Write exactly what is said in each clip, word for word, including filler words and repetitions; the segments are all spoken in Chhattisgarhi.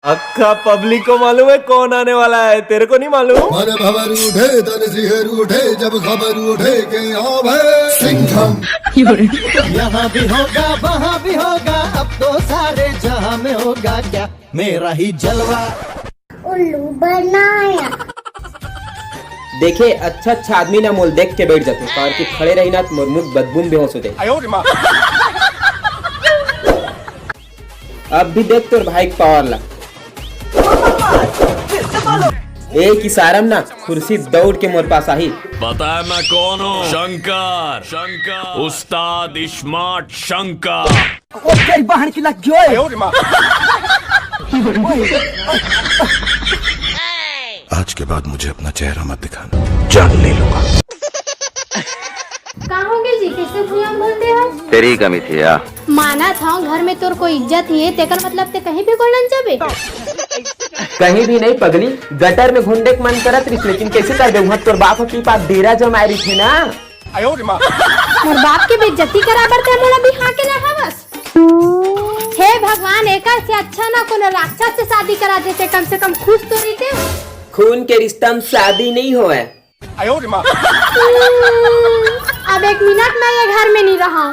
अक्खा पब्लिक को मालूम है कौन आने वाला है, तेरे को नहीं मालूम? मन भवर उठे, तन सिहर उठे, जब खबर उठे के आवे सिंघम। यहाँ भी होगा, वहाँ भी होगा, अब तो सारे जहाँ में होगा क्या मेरा ही जलवा। उल्लू बनाया। देखे, अच्छा अच्छा आदमी ना मोल देख के बैठ जाते, काबर कि खड़े रही ना तो मोर मुंह बदबू में बेहोश हो जाए। अब भी देख तोर भाई के पावर ला। एक इशारा में ना कुर्सी दौड़ के मोर पास आही। पता है मैं कौन हूँ? शंकर, शंकर, उस्ताद स्मार्ट शंकर। ओ तेरी बहन की लग गई। आज के बाद मुझे अपना चेहरा मत दिखाना, जान ले लूंगा। का होगे जी, कैसे भुइयां घूमते हो? तेरी ही कमी थी यार। मानत हव घर में तोर कोई इज्जत नहीं है, तेकर मतलब ते कहीं भी गोलन जाबे? कहीं भी नहीं पगली, गटर में घुंडे के मन करत रिस, लेकिन कैसे कर दे, वहाँ तोर बाप की पास डेरा जमाए रिथे ना। मोर बाप के बेइज्जती कराबर ते मोला बिहा के लाए हवस। हे भगवान, एकर से अच्छा ना कोनो राक्षस से शादी करा देते, कम से कम खुश तो रहिते। खून के रिश्ता में शादी नहीं होए। अब एक मिनट मैं ये घर में नहीं रहा।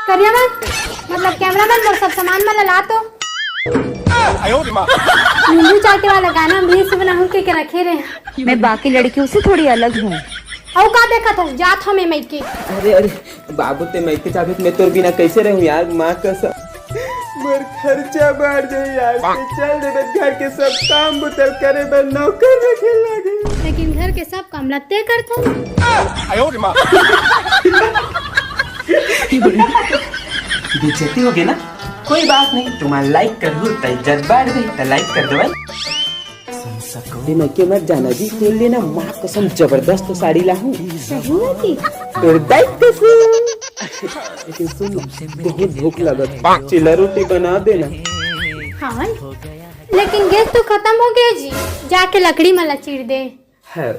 करिया मन, मतलब कैमरा मन, मोर सब सामान मन ला तो। नींबू चाटे वाला गाना भी से बनाहूं के, के रखे रहे। मैं बाकी लड़कियों से थोड़ी अलग हूँ। अउ का देखत हस? जात हमें मइके। अरे, अरे, बाबू ते मइके जाबे त मैं तोर बिना कैसे रहूं यार, माँ कसम। मोर खर्चा बढ़ जाए यार, ते चल देबे, घर के सब काम बुता करे बर नौकर रखे लागे। लेकिन घर के सब काम लगते करथन। बेइज्जती हो गई ना, कोई बात नहीं, तुम्हारा लाइक करूँ त इज्जत बढ़ गई, त लाइक कर दो भाई। दिन के मत जाना जी, तेरे लिए ना माँ कसम जबरदस्त साड़ी लाहूँ। सही में जी? तोर दाई कसम। लेकिन सुन, बहुत भूख लगत, चिल्ला रोटी बना देना। हाँ, लेकिन गैस तो खत्म हो गया जी, जाके लकड़ी मला चीर दे। है।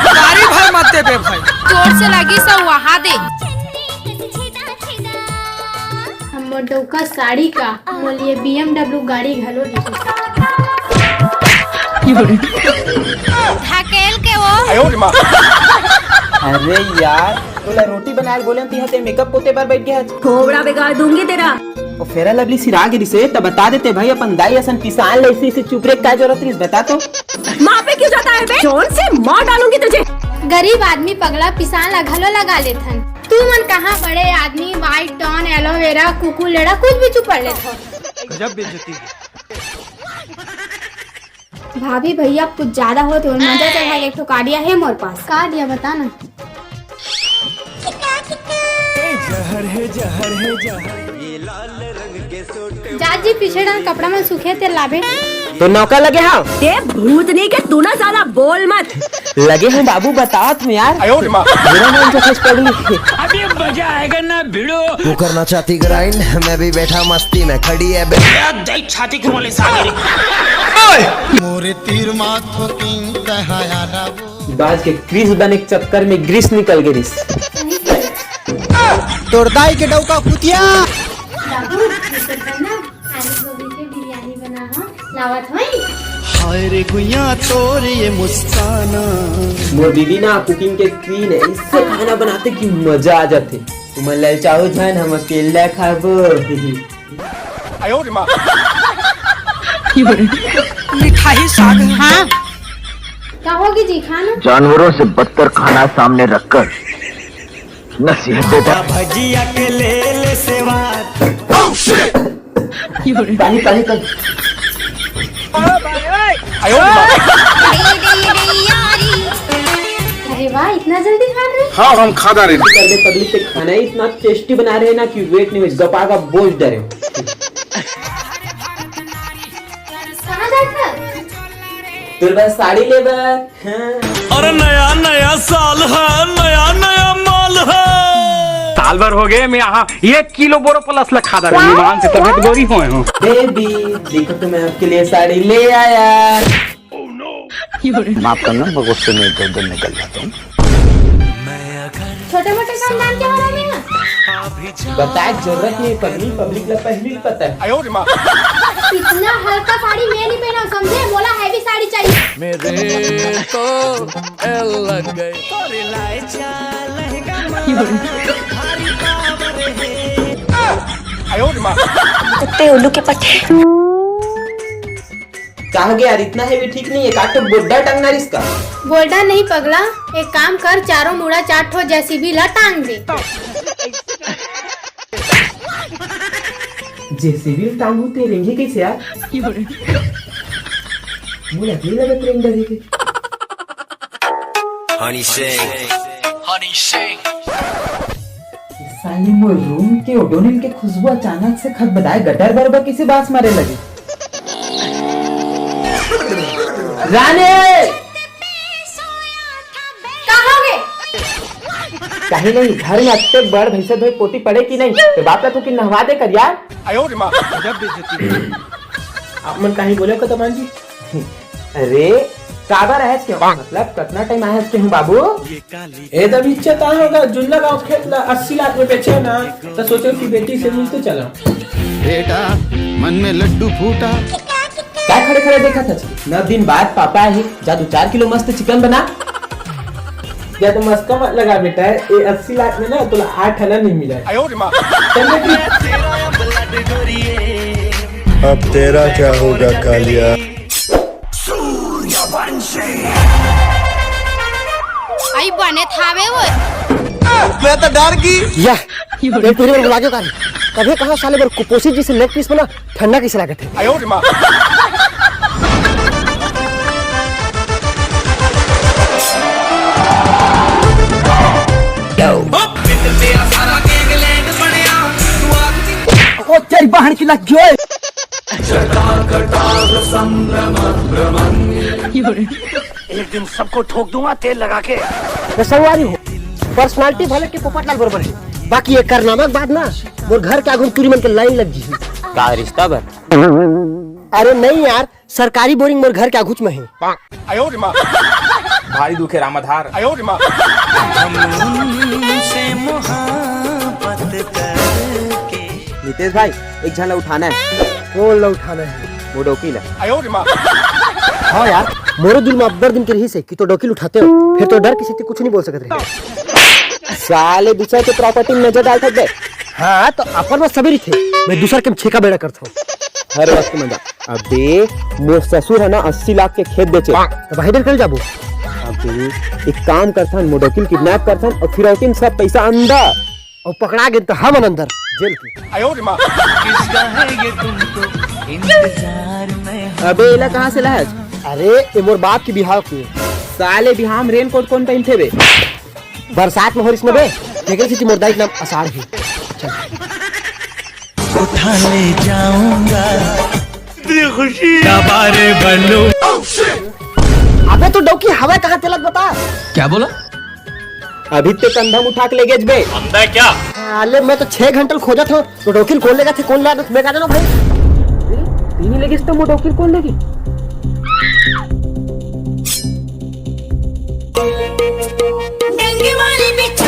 गाड़ी भर मत देबे भाई। जोर से लगी सब वहा दे। हम मोर डौका साड़ी का, मोर लिए B M W गाड़ी घलो नहीं। ढकेल के वो। अरे यार, तोला रोटी बनाए बोले हन, तिहा ते मेकअप पोते बर बैठ गया। खोबड़ा बिगाड़ दूंगी तेरा। ओ फेरा लवली सिरा गिरिस हे, त बता देते भाई, अपन दाई असन पिसान ले इसे, इसे चुप रे, का जरूरत रहिस, बता तो। माँ पे क्यों जाता है बे? जोर से मार डालूंगी तुझे। गरीब आदमी पगला पिसान ला घलो लगा लेथन। तू मन कहाँ बड़े आदमी, वाइट टॉन, एलोवेरा, कुकू लेड़ा, कुछ भी चुपड़ लेथो। गजब बेइज्जती है। भाभी भैया कुछ ज्यादा होत हे, मजा चढ़ा के एक ठो कार्डिया है मोर पास। कार्डिया बता ना। जात जी, पीछे डाल कपड़ा मन सूखे तेल लाबे। तो नौका लगे हाव। ए भूतनी के, तू ना ज्यादा बोल मत। लगे हूँ बाबू, बतात हूँ यार। आयो रे माँ। मेरा नाम तो कुछ पगली। अभी मजा आएगा ना भिड़ो। तू करना चाहती ग्राइंड, मैं भी बैठा मस्ती में, खड़ी है बे- दे छाती के रोले साले। मोरे तीर माथो तीन तहाया ना वो। बाज के क्रिस बने के चक्कर में ग्रीस निकल गे रिस। तोर दाई के डौका कुतिया। बाबू, ये सब है ना, आलू गोभी के बिरयानी बना, हाँ, लावत हई। हाय रे गुइया तोर ये मुस्काना। मोर दीदी ना कुकिंग के क्वीन है, इससे खाना बनाते कि मजा आ जाते। तुमन ललचाओ झन, हम अकेला खाबो। मिठाई साग। हाँ। का होगे जी, खाना? जानवरों से बदतर खाना सामने रखकर नसीहत देता। भजिया के ले ले सेवा। पानी, पानी, पानी। अरे वाह, इतना जल्दी खा रहे हैं? हाँ, हम खा डारे। कर दे पब्लिक से खाना ही इतना टेस्टी बना रहे हैं ना कि वेट नहीं, गपा का बोझ डरे। कहाँ जाता? तेरे पास साड़ी ले बस। अरे नया नया साल है, नया नया माल है। साल भर हो गए मैं यहाँ एक किलो बोरो प्लस ला खा रहा हूँ, ईमान से तबियत गोरी होए हूँ। बेबी, देखो तो मैं आपके लिए साड़ी ले आया। माफ करना, मैं गुस्से में इधर उधर निकल जाता हूँ। छोटे मोटे काम जान के हो रहा है। बताए जरूरत नहीं पगली, पब्लिक ला पहली पता है। इतना हल्का साड़ी मैं नहीं पहना, समझे? मोला हैवी साड़ी चाहिए। मेरे तो एल लग गए। कुत्ते उल्लू के पट्टे। का हो गया यार, इतना हैवी ठीक नहीं है, का तो गोड्डा टांगना रिस का? गोड्डा नहीं पगला, एक काम कर, चारों मुड़ा चार ठो जेसीबी ला टांग दे। जेसीबी ला टांगू ते रेंगे कैसे यार? मुझे नहीं लगा ट्रेन डरेगी। हनी सिंह। हनी सिंह। साले मोर रूम के ओडोनिल के खुशबू अचानक से खदबदाए गटर बरबर किसे बास मारे लगे। रानी! कहाँ गे? कहीं नहीं, घर में अत्ते बड़ भैंसा धोए पोटी पड़े कि नहीं? तो बाप ला तू कि नहवा दे कर यार। आप मन कहीं बोले को तो मान जी। अरे, काबर आयस के हो? मतलब, कतना टाइम आयस के हो, बाबू? ए, तब इच्छा ता होगा, जुल्ला गांव खेत ला अस्सी लाख में बेचे ना, तो सोचो कि बेटी से मिलते चला। बेटा, मन में लड्डू फूटा। का खड़े खड़े देखा था? नौ दिन बाद पापा आही, जा दू चार किलो मस्त चिकन बना। या तो मस्का मत लगा बेटा, ये अस्सी लाख में ना तोला आठ आना नहीं मिला। चल बेटी। अब तेरा क्या होगा कालिया? आई बने थावे वो। मैं तो डर गई। या, ये पूरी बार बुला के उतार। कभी कहा साले बर कुपोषित जी से लेग पीस बना, ठंडा कैसे लागत है? ओ तेरी बहन की लग गई। एक दिन सबको ठोक दूंगा तेल लगा के। मैं संगवारी हूँ, पर्सनालिटी भले के पोपटलाल बरोबर है, बाकी ये कारनामा के बाद ना मोर घर के आगू टूरी मन के लाइन लग गई। का रिश्ता बर? अरे नहीं यार, सरकारी बोरिंग मोर घर के आगूच में है। भारी दुखे रामाधार। नितेश भाई, एक झन ला उठाना है। कौन ला उठाना है? वो डोकी ला। हाँ यार, मोरो दिल में अब्बड़ दिन के रही से कि तो डोकी ल उठाते हो, फिर तो डर किसी कुछ नहीं बोल सकते रहे। साले दूसरा के प्रॉपर्टी में नजर डालत बे। हाँ, तो अपन में सभी थे, मैं दूसर के छेका बेड़ा करता हूँ। हर वक्त मजा। अबे, मोर ससुर है ना, अस्सी लाख के खेत बेचे। तो भाई डर कर जाबो। अबे, एक काम करथन, मोटोकिल किडनैप करथन और फिर औटिन सब पैसा अंदर। और पकड़ा गए तो हम अंदर जेल के। अबे, एला कहाँ से लायस? अरे, ये मोर बाप के बिहाव के। साले बिहाव में रेनकोट कौन पहनथे बे? बरसात में होरिस न बे, तेकर सेती मोर दाई के नाम अषाढ़ हे। चल। उठा ले जाऊंगा इतनी खुशी। दबारे बनू। अबे तू डौकी हवा कहाँ तेलत बता? क्या बोला? अभी ते कंधा उठा के ले गेज बे। अंधा है क्या? अले मैं तो छह घंटा खोजत हूँ, तो डौकी कौन लेगा थे, कौन ला, मैं का जानो भाई। तीन ही लेगिस तो मो डौकी कौन लेगी? डंगे वाली बिच्छू